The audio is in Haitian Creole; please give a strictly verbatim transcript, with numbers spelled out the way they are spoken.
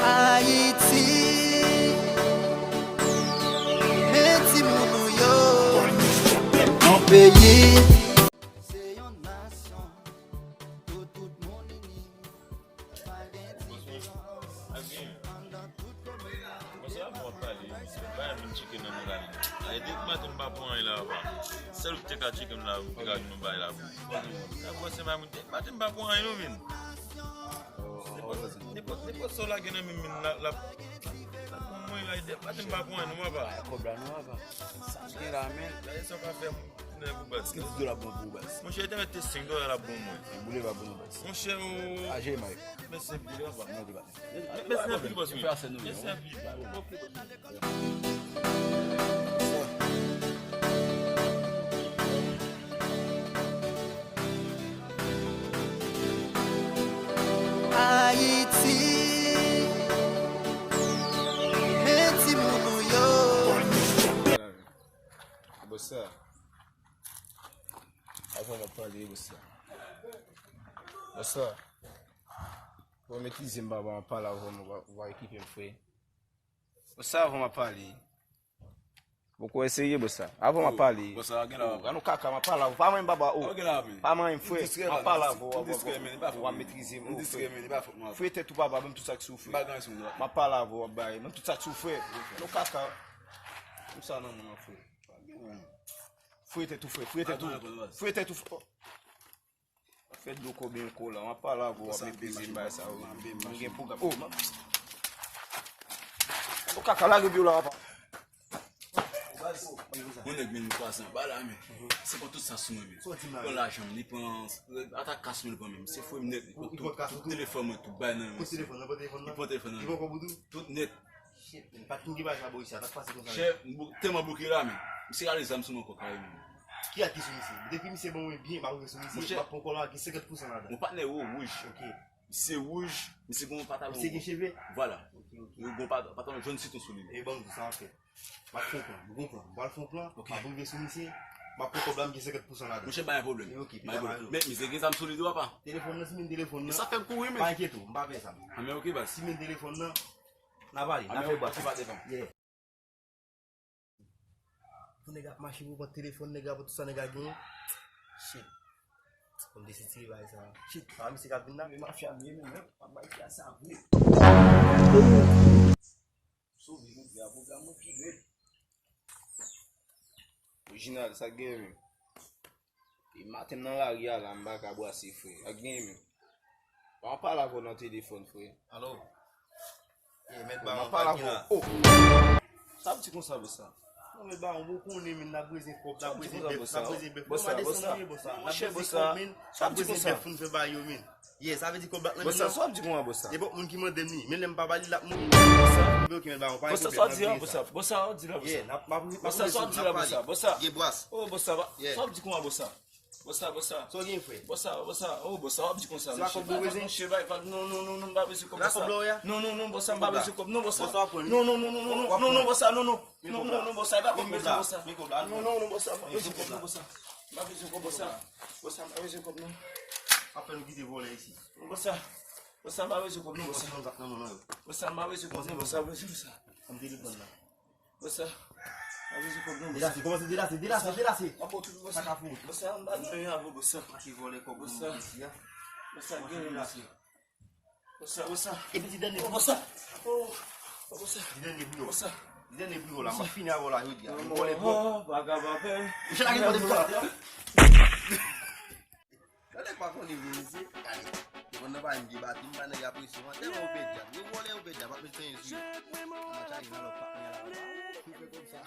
Ayiti, men timoun nou yo, yon peyi, se yon nasyon, pou tout moun ini, pa gen diferans, anndan tout komin. Bon, se la pou w ap pale, misye. Pa janm vin tcheke nan nou la, non. Ayiti, maten m pa pran anyen la, papa. Sèl ou ki te ka tcheke m la, ou te ka di m bagay la. Bon, se pa moun Maten m pa pran anyen non, men. Nenpòt, nenpòt, nenpòt sa w lage nan men m, men, l ap, l ap, l ap pran mwen la, maten m pa pran anyen non, papa. Kòb la non, papa. Sa m gen la, men. Gade sa w ka fè m, nèg ou baz. Ki ti dola bon pou ou, baz? Monchè, te mete senk dola l ap bon mwen. Boule pa bon non, baz. Monchè, o. Aje, Mike. Mèsi anpil, papa. Non, te pa. Mèsi anpil, baz. Fè asè nou, mèsi anpil. Ayiti, men timoun nou yo. Bosa. Avan m ap pale, bosa. Bosa. Bon, metrize m, baba, m ap pale avè w, ou va, ou va ekipe m, frè. Bosa, avan m ap pale. Poko eseye, bosa. Avan m ap pale. Bosa, gen la, papa. Gade yon kaka, m ap pale avè w. Pa manyen m, baba, o. Pa manyen m, frè. M ap pale avè w, w ap metrize m, o, frè. Frè tèt ou, baba, ban m tout sa ki sou ou, frè. M ap pale avè w, w ap bay. Ban m tout sa ki sou ou, frè. Gade yon kaka. Konsa nan moun nan, frè. Frè tèt ou, frè. Frè tèt ou. Frè tèt ou, frè. Fè dlo kòben yon kola, m ap pale avè w, w ap meprize m bagay sa yo. M gen pwogram. O, m ap. O kaka, lage pye w la, papa. Yon nèg men nou kwaze anba la, men. Se pran tout sa sou mwen, men. Pran lajan m, li pran, ata kas mwen, li pran menm. Se fouye m nèt, li pran tout, tout telefòn mwen, tout bay nan men. Li pran telefòn nan men. Tout nèt. Shit, men, pa t fin gen bagay sa bò isi a, sa k pase konsa? Chè, m bou-, tèlman bouke la, men. Misye rale zam sou mwen ankò kareman. Ki at ki sou misye? Depi misye ban mwen byen, m ap rive sou misye, m ap pran kòb la ki senkant pousan ladan. Mon patnè wo wouj. Ok. Misye wouj, misye gen yon pantalon. Misye gen cheve? Vwala. Ok, ok. Yon bon pat-, pantalon jòn sitwon sou li. E ban m di sa w ap fè. M ap fè yon plan, m gon plan. M pral fè yon plan, ok, m ap rive sou misye, m ap pran kòb la, m gen senkant pousan ladan. Monchè, pa gen pwoblèm. E ok, pa gen pwoblèm. Men misye gen zam sou li tou, papa. Telefòn nan, si m gen telefòn nan. E sa fè m kouri, men. Pa enkyete w, m pa pè sa. A, men ok, baz. Si m gen telefòn nan, n a pale, n a fè bwat. Yeah. Pou nèg ap mache pou pran telefòn nèg la, pou tout sa nèg la genyen. Shit. Fò m deside tire bagay sa. Shit, pa misye k ap vin la, men mafya m ye menm, wi. M ap bay fi a sa vre. Sove jodi a, pwogram mwen pi rèd. Reginald, sa k genyen menm? E maten m nan lari a la, m pa ka brase, frè. Sa k genyen menm? Pa pale avè w nan telefòn, frè. Alo? E, mèt ba, m ap pale avè w. O! Sa ap di konsa, bosa? Non, mèt ba, ou konnen, men, n ap bezwen kòb, n ap bezwen bèf, n ap bezwen bèf. Bosa, bosa. Monchè, bosa. Sa ap di konsa? Bèf pou n fè ba yo, men. Yeah, sa vle di kòb la nan men nan. Bosa, sa w ap di konsa, bosa? Nenpòt moun ki mande m li, men lè m pa ba li, l ap mouri. Bosa. Ebyen, ok, mèt ba, pa gen pwoblèm, n ap regle sa. Bosa, sa w ap di la, bosa? Yeah, n ap, m ap, m ap regle sa, n ap pale. Bosa, sa w ap di la, bosa? Bosa. Gen bwas. Oh, bosa, sa w ap di konsa, bosa? Bosa, bosa. Sa w gen, frè? Bosa, bosa. Oh, bosa, w ap di konsa, monchè. Se pa kòb nou bezwen? Monchè, bay, bay, non, non, non, non, m pa bezwen kòb la, sa. Non, non, non, bosa, m pa bezwen kòb, non, bosa. Bosa, w ap pran li. Non, non, non, non, non, non, non, bosa, non, non. Non, non, non, bosa, e pa kòb m bezwen, bosa. Non, non, non, bosa, m pa bezwen kòb, non, bosa. M pa bezwen kòb, bosa. Bosa, m pa bezwen kòb, non. Apre nou kite vòlè isi. Bosa, bosa, m pa bezwen kòb, non, bosa. Bosa, m pa bezwen kòb, non, bosa, m pa bezwen, bosa. An m telefòn nan. Bosa, m pa bezwen kòb, non, bosa. Delase, kòmanse delase, delase, delase. M ap ba w tout, bosa. Sa ka fout. Bosa, m pa bezwen avè w, bosa. Mache vòlè kòb moun isi a. Bosa, gen, bosa. Bosa, bosa. Epi ti dènye pri w. Bosa. Oh, bosa. Ti dènye pri w. Bosa. Ti dènye pri w la. M ap fini avè w la jodi a. Vòlè pòp. Oh, pa ka pa fè. Misye lage kòb depi talè. Gade pa konnen vre, mesye. Gade. Devan nan pa yon vye bati, m pa nèg apresye. Mwen tèlman ou pè dyab. Yo vòlè, ou pè dyab, ap met penyen sou yo. Mwen chaje nan lòt patnè la, papa. Ou fè kòb sa.